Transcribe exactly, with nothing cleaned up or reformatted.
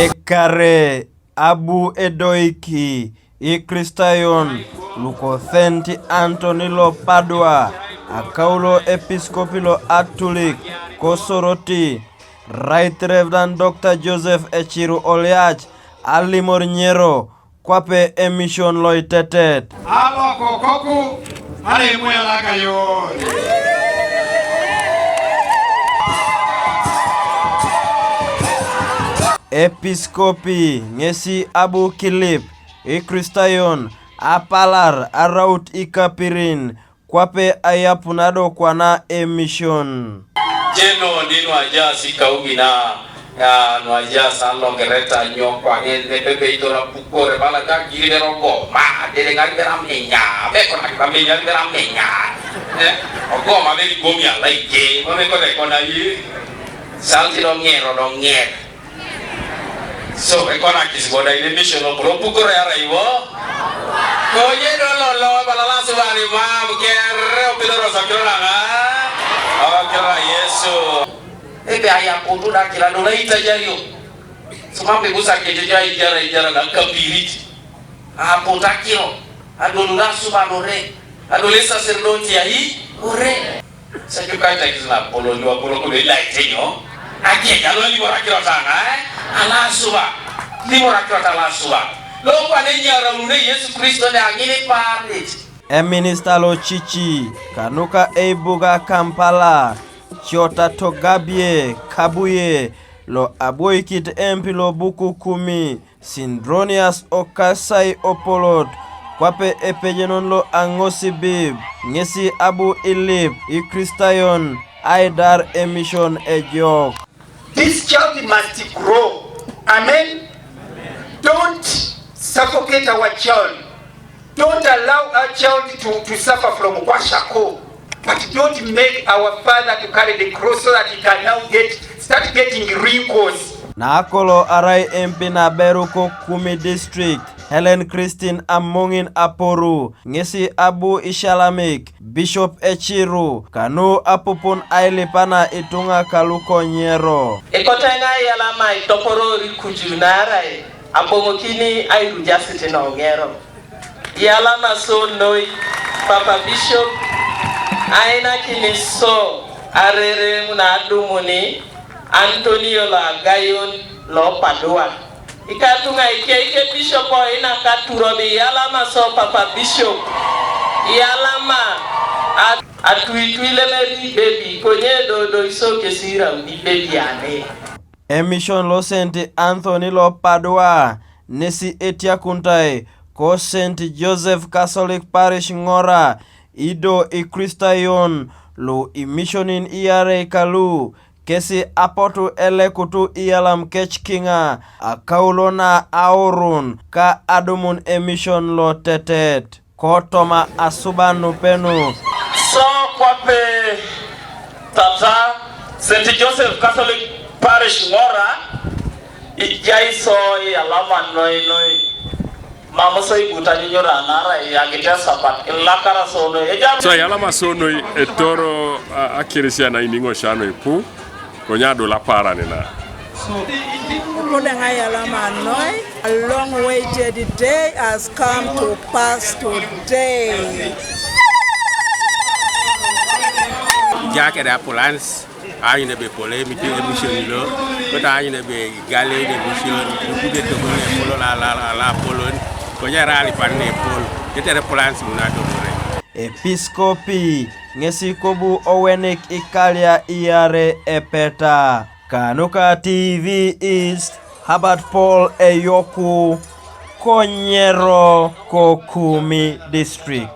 Ekare abu edoiki Ikristayon luko Saint Anthony lo Padua, akaulo episkopi lo Atulik ko Soroti, Right Reverend Doctor Joseph Echiru Oliach, alimor Nyero, kwape emission lo itetet. Aba kokoku, are imwe alaka yon. Episkopi ŋesi abu kilip Ikristayon apalar araut ikapirin, kwape ayapunado kwana emission. Jeno ni nuaja sikaugina, ya nuaja san longereta nyo kwa nge ne bebe itora pukore bala ka giri bero goma, dede ngari bera menya, be kona kiba menya bera menya. Eh, ogoma be gomi ala ike, mame kona kona yi. Salti do ngero do ngero. So, ekona kisiboda ile mission lo pro pukoro ya raibo. Koye do lo lo bala la subani ma kere opidoro sakiro na nga. Awa kira Yesu. Ebe aya kutu da kira do la ita jario. Sumambe gusa ke jara ijara ijara na kapiriti. Aputa kiro. Adolura suba lore. Adole sacerdote ya hi ore. Sakiuka itakisi na Apolo, liwa Apolo kulo ila itenyo. Ake, alo liwa rakiro tanga, eh? Ala suba. Liwa rakiro tanga ala suba. Lo kwa ne nyara une Yesu Kristo ne angini pande. Eminista lo chichi, kanuka eibuga Kampala, Kyota Togabye Kabuye, lo aboikit empi lo Bukukumi, Sindronius Okasai Opolot, kwape epejenon lo aŋosibib, ŋesi abu ilip Ikristayon aidar emission ejok. This child must grow. Amen. Don't suffocate our child. Don't allow our child to, to suffer from kwashako. But don't make our father to carry the cross so that he can now get, start getting wrinkles. Na akolo arai empi na beru ko Kumi District, Helen Christine Amoŋin Aporu, ŋesi abu ishalamik, Bishop Echiru, kanu apupun ailipana ituŋa kalu ko Nyero. Ikoteŋa iyalama itoporori kuju naarai aboŋokini airujasit noŋero. Iyalama so noi, Papa Bishop, ainakini so arereŋ na adumuni Antonio lo Agayon lo Padua. Ikatuŋa ikeike Bishop oinakaturobi iyalama so Papa Bishop, iyalama at-, atuitui lemeri bebi, konye dodo iso kesi irauni bebi ane. Emission lo Saint Anthony lo Padua, nesi etiakuntai ko Saint Joseph Catholic Parish Ŋora, ido Ikristayon lo imissionin iarei kalu, kesi apotu elekutu iyalam kec kiŋa, akaulo na aurun, ka adumun emission lo tetet. Kotoma asuban nupenu. So kwape tata Saint Joseph Catholic Parish Ŋora, ijai so iyalama noi noi. Mam so ibutanyunyura naarai akitesapat ilakara so noi. Eja so iyalama so noi etoro a, akirisian ainiŋosia noi pu. Konye adul apaaran na. Kodang ayalama noi, a long waited day has come to pass today. Ija kede apulans, aanyun ebe epol emit emission lo, kota aanyun ebe igale emission, lukubet tokon epol la, la, la, la apolon, konye erai alipan na epol, tetere plans ŋun atomore. Episkopi ŋesi kobu owenik ikalia iare epeta. Kanuka T V East, Herbert Paul Eyoku, ko Nyero, ko Kumi District.